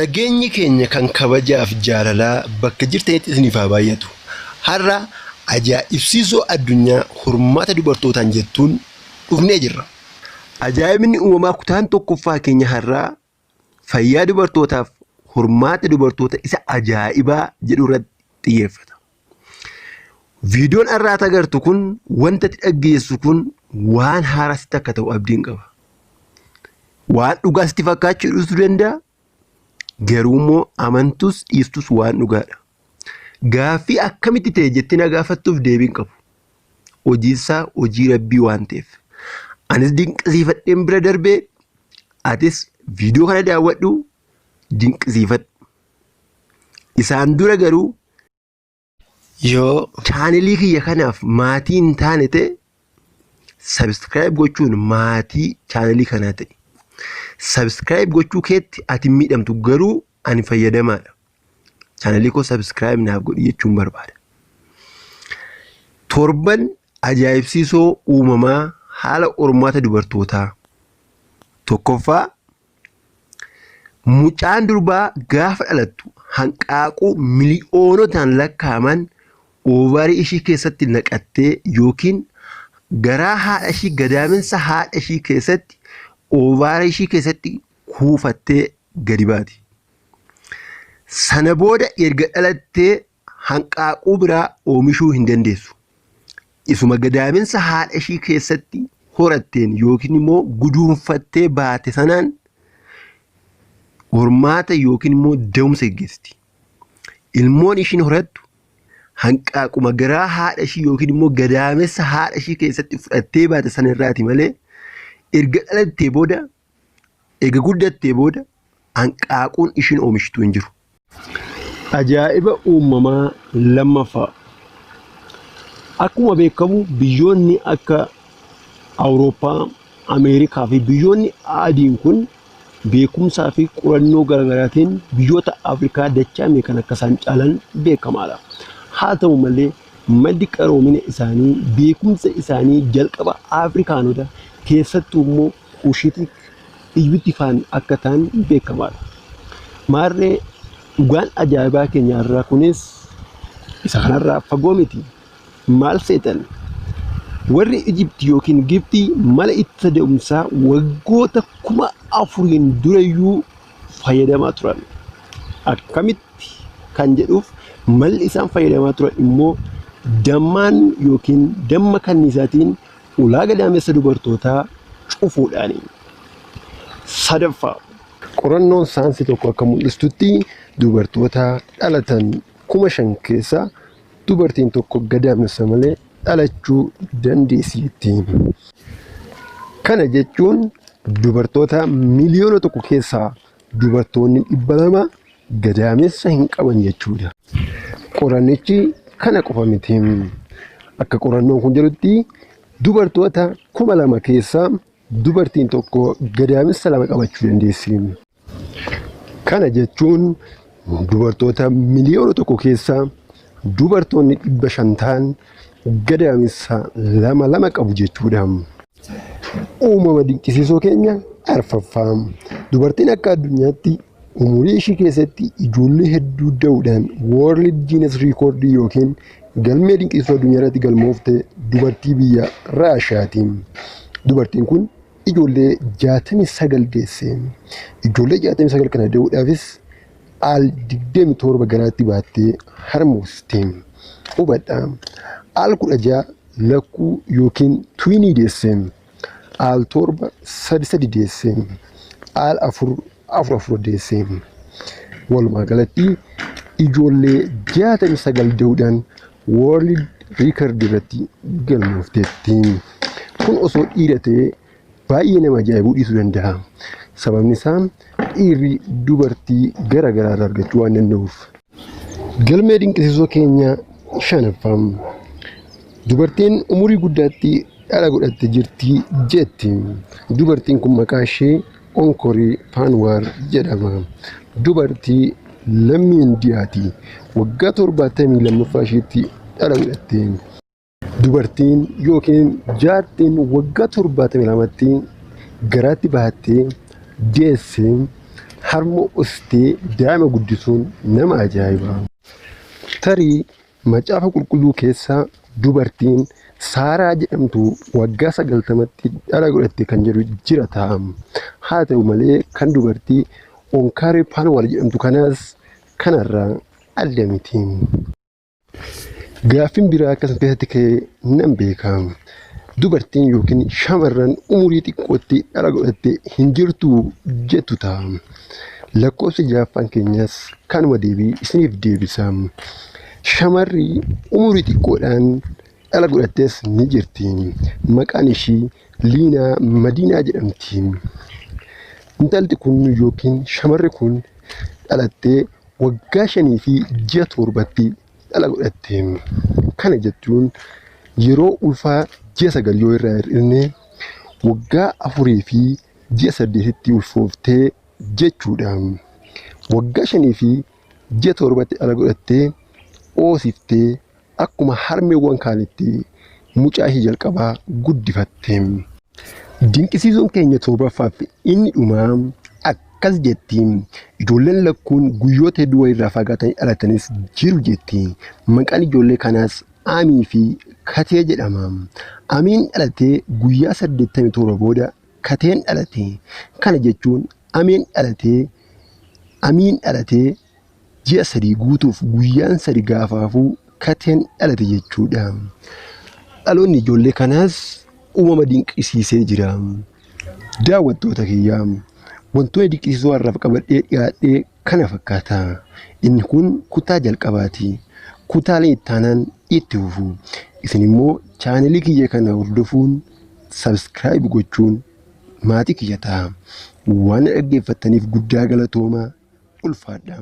Nageenyi keenya kan kabajaaf jaalalaa bakka jirtanitti isiniif haa baay'atu. Har'a ajaa'ibsiisoo addunyaa hormaata dubartootaan jettuun dhufnee jirra. Ajaa'ibni uumamaa kutaan tokkoffaa keenya har'aa fayyaa dubartootaaf hormaata dubartoota isa ajaa'ibaa jedhu irratti xiyyeeffata. Viidiyoon har'aa agartu kun wanta ati dhaggeessu kun waan haaraa sitti akka ta'u abdiin qaba. Waan dhugaa sitti fakkaachuu dhiisuu danda'a. Garuu immoo amantus dhiistus waan dhugaadha. Gaaffii akkamitti ta'e jettee na gaafattuuf deebiin qabu. Hojiinsaa hojii rabbii waan ta'eef. Anis dinqisiifadheen bira darbee atis viidiyoo kana daawwadhu dinqisiifadhu. Isaan dura garuu yoo chaanelii kiyya kanaaf maatii hin taane ta'e subscribe gochuun maatii chaanelii kanaa ta'e. Subscribe gochuu keetti ati hin miidhamtu garuu ani fayyadamaadha. Chaanelii koo subscribe naaf godhi jechuun barbaada. Torban ajaa'ibsiisoo uumamaa haala hormaata dubartootaa. Tokkoffaa mucaan durbaa gaafa dhalattu hanqaaquu miliyoonotaan lakkaa'aman oovarii ishii keessatti naqattee yookiin garaa haadha ishii gadaaminsa haadha ishii keessatti oovarii ishii keessatti kuufattee gadi baati. Sana booda erga dhalattee hanqaaquu biraa oomishuu hin dandeessu. Isuma gadaaminsa haadha ishii keessatti horatteen yookiin immoo guduunfattee baate sanaan hormaata yookiin immoo da'umsa geggeessiti. Ilmoon ishiin horattu hanqaaquma garaa haadha ishii yookiin immoo gadaamessa haadha ishii keessatti fudhattee baate sana irraati malee erga dhalattee booda erga guddattee booda hanqaaquun ishiin oomishtu hin jiru. Ajaa'iba uumamaa lammaffaa. Akkuma beekamu biyyoonni akka Awurooppaa, Ameerikaa fi biyyoonni adiin kun beekumsaa fi qorannoo garaagaraatiin biyyoota Afrikaa dachaa meeqan akka isaan caalan beekamaadha. Haa ta'u malee maddi qaroomina isaanii beekumsa isaanii jalqaba Afrikaanota keessattuu immoo Kushitik Ijibiti faan akka ta'an beekamaadha. Maarree dhugaan ajaa'ibaa keenya irraa kunis isa kanarraa fagoo miti. Maal seetan? Warri Ijipti yookiin Gibxii mala ittisa da'umsaa waggoota 4000 durayyuu fayyadamaa turan. Akkamitti kan jedhuuf malli isaan fayyadamaa turan immoo dammaan yookiin damma kanniisaatiin ulaa gadaamessa dubartootaa cufuudhaani. Sadaffaa. Qorannoon saayinsii tokko akka mul'istutti dubartoota dhalatan 5000 keessaa dubartiin tokko gadaamessa malee dhalachuu dandeessiitti. Kana jechuun dubartoota 1 miliyoona keessaa dubartoonni 200 gadaamessa hin qaban jechuudha. Qorannichi kana qofa miti. Akka qorannoon kun jedhutti dubartoota 2000 keessaa dubartiin tokko gadaamessa lama qabachuu dandeessi. Kana jechuun dubartoota 1 miliyoona keessaa dubartoonni 500 ta'an gadaamessa lama lama qabu jechuudha. Uumama dinqisiisoo keenya arfaffaa. Dubartiin akka addunyaatti umurii ishii keessatti ijoollee hedduu da'uudhaan World Guinness Record yookiin galmee dinqisiisoo addunyaa irratti galmoofte dubartii biyya Raashaati. Dubartiin kun ijoollee 69 deesse. Ijoollee 69 kana da'uudhaafis al 27 garaatti baattee harmooste. Hubadhaa. Al 16 lakkuu yookiin twinii deesse. Al 7 sadi sadi deesse. Al 4 afur afur deesse. Walumaa galatti ijoollee 69 da'uudhaan World Record irratti galmoofteetti. Kun osoo dhiira ta'ee baay'ee nama ajaa'ibuu dhiisuu danda'a. Sababni isaa dhiirri dubartii gara garaa irraa argachuu waan danda'uuf. Galmee dinqisiisoo keenya shanaffaa. Dubartiin umurii guddaatti dhala godhatte jirti jetti. Dubartiin kun maqaa ishee Onkorii Paanwaar jedhama. Dubartii lammii Indiyaati. Waggaa 72ffaa isheetti dhala godhatte. Dubartiin yookiin jaartiin waggaa 72tti garaatti baattee deesse Harma hoosistee daa'ima guddisuun nama ajaa'iba. Tarii macaafa qulqulluu keessa dubartiin Saaraa jedhamtu waggaa 90tti dhala godhatte kan jedhu jira ta'a. Haa ta'u malee kan dubartii Onkaaree Paanwaal jedhamtu kanaas kanarraa adda miti. Gaaffiin biraa akkasuma keessatti ka'e nan beeka. Dubartiin yookiin shamarran umurii xiqqootti dhala godhatte hin jirtu jettu ta'a. Lakkoofsi ja'affaan keenyas kanuma deebii isiniif deebisa. Shamarri umurii xiqqoodhaan dhala godhattes ni jirti. Maqaan ishii Liinaa Madiinaa jedhamti. Intalli kun yookiin shamarri kun dhalattee waggaa 5 fi ji'a 7tti dhala godhatte. Kana jechuun yeroo ulfaa ji'a 9 yoo irraa hir'isne waggaa 4 fi ji'a 8tti ulfooftee jechuudha. Waggaa 5 fi ji'a 7tti dhala godhattee oosiftee akkuma harmeewwan kaanitti mucaa ishee jalqabaa guddifatte. Dinqisiisuun keenya torbaffaaf inni dhumaa akkas jetti. Ijoolleen lakkuun guyyoota hedduu walirraa fagaatanii dhalatanis jiru jetti. Maqaan ijoollee kanaas Amii fi Katee jedhama. Amiin dhalatee guyyaa 87 booda Kateen dhalate. Kana jechuun Amiin dhalatee ji'a 3 guutuuf guyyaan 3 gaafa hafuu Kateen dhalate jechuudha. Dhaloonni ijoollee kanaas uumama dinqisiisee jira. Daawwattoota kiyyaa wantoonni dinqisiisoo har'aaf qabadhee dhiyaadhee kana fakkaata. Inni kun kutaa jalqabaati. Kutaaleen itti aanan itti fufu. Isin immoo chaanelii kiyya kana hordofuun sabskiraayib gochuun maatii kiyya ta'a. Waan dhaggeeffattaniif guddaa galatoomaa ulfaadha.